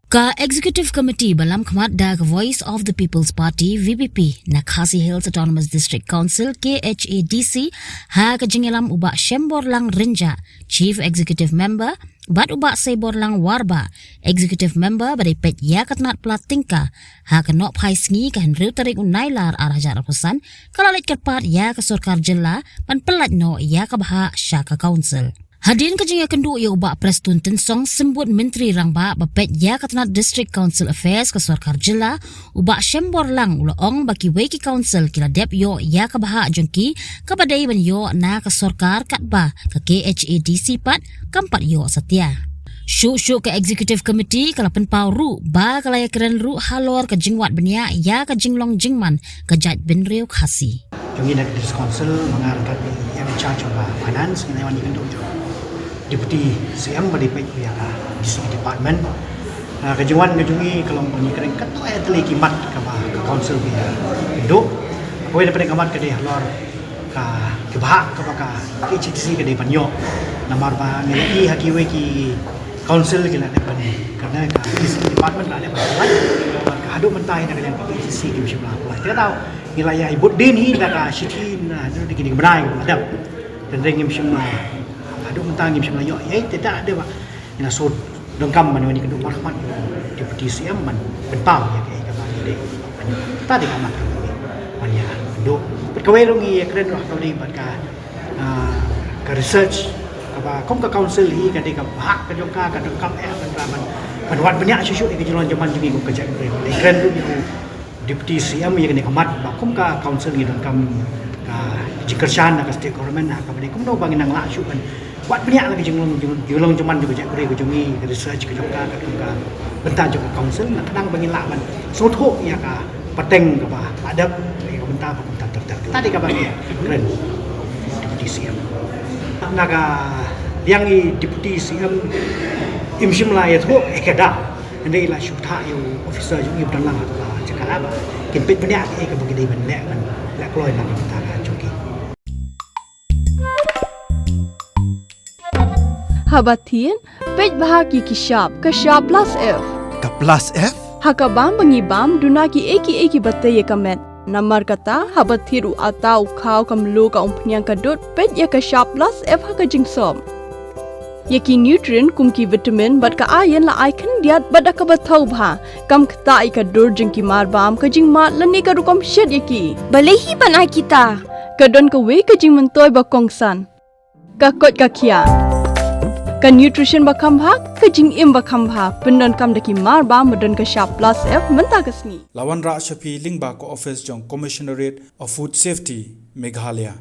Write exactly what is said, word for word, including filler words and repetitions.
Ka Executive Committee ba lam khmat da ka Voice of the People's Party, V P P, na Khasi Hills Autonomous District Council, K H A D C, ha ka jingïalam u Bah Shemborlang Rynjah, Chief Executive Member, bad u Bah Seiborlang Warbah, Executive Member ba dei peit ïa ka tnat pla tyngka, ha ka nohphai sngi ka hynriew tarik u Nailar arhajar arphew san, ka la leit kyrpad ïa ka sorkar jylla ban pyllait noh ïa ka bhah sha ka council. Hadien ka jingïakynduh ïa u Bah Prestone Tynsong, Symbud Myntri Rangbah ba peit ïa ka tnat District Council Affairs ka sorkar jylla, u Bah Shemborlang u la ong ba kiwei ki council ki la dep ïoh ïa ka bhah jong ki kaba dei ban ïoh na ka sorkar, katba ka K H A D C pat kam pat ïoh satia. Shuh shuh ka Executive Committee ka la pynpaw ruh ba ka la ïakren ruh halor ka jingwad bniah ïa ka jinglong jingman ka jaitbynriew Khasi. Jong ngi na ka District Council, ma nga ryngkat ïa ka in charge of, uh, finance, ngi la wan ïakynduh jong Deputy C M ba dei peit ïa ka D C department. Uh, ka jingwan ka jong ngi ka long ba ngi kren katto katne ki mat kaba ka council ka ïakynduh. Kawei na pdeng ka mat ka dei halor ka, ka bhah kaba ka K H A D C ka dei ban ïoh. Namar ba ngi la ïohi ha kiwei ki council ki la dep ban, ka dei ka D C department la dep ban pyllait. Bad ka haduh mynta hi na ka liang ka K H A D C kim shym la pyllait. Te ka daw ngi la ïa bud dien hi da ka shithi na, na kine ki bnai ba la dep. Tang ngim shym la, haduh mynta ngim shym la ïoh ïa, te da dei ba ngi la shu donkam ban wan ïakynduh markhmat Deputy C M ban pynpaw ïa kaei kaba ngi dei. Te dei ka mat kaba ngi wan ïakynduh. Bad kawei ruh ngi ïakren ruh kawei bad ka, ah, ka research kaba kum ka council hi ka dei ka bhah ka jong ka, ka donkam eh ban, ban, ban wad bniah shuh shuh ïa ka jinglong jingman jong ngi kum ka jaitbynriew. Ngi kren ruh ïa u Deputy C M ïa kane ka mat ba kum ka council ngi donkam ka jingkyrshan na ka state government ha kaba dei kumno ba ngin nang lah shuh ban wad bniah la ka jinglong, jing-, jinglong jingman jong ka jaitbynriew ka jong ngi, ka research ka jong ka, ka kum ka bynta jong ka council, na khnang ba ngin lah ban sngewthuh ïa ka pateng kaba la dep, ïa ka bynta ba kumta ter ter. Te dei kaba ngi kren Deputy C M. Na ka liang i Deputy C M im shym la ïathuh ïa ka daw. Hynrei la shu thah ïa u officer jong ngi ba dang lang ha ka jaka ba kin peit bniah kaei kaba ki dei ban leh, ban leh kloi na ka bynta ka jong ki. Haba thied, peit bha ki ki shap, ka shap plus F. Ka plus F? Ha ka bam ba ngi bam, duna kiei kiei kiba tei ïa ka met. Namar kata, haba thied u atta, u khaw, ka mluh, ka umphniang, ka dud, peit ïa ka shap plus F ha ka jingsop. Ïa ki nutrient kum ki vitamin bad ka iron la ai khyndiat bad da kaba thaw bha. Kam ktah ïa ka dur jong ki marbam, ka jingmad lane ka rukom shet ïa ki. Balei hi ban ai kita? Ka don kawei ka jingmyntoi ba kongsan. Ka koit ka khiah. Ka nutrition ba kham bha, ka jingim ba kham bha. Pyndonkam da ki marbam ba don ka shap plus F mynta ka sngi. La wanrah sha phi lyngba ka office jong Commissionerate of Food Safety, Meghalaya.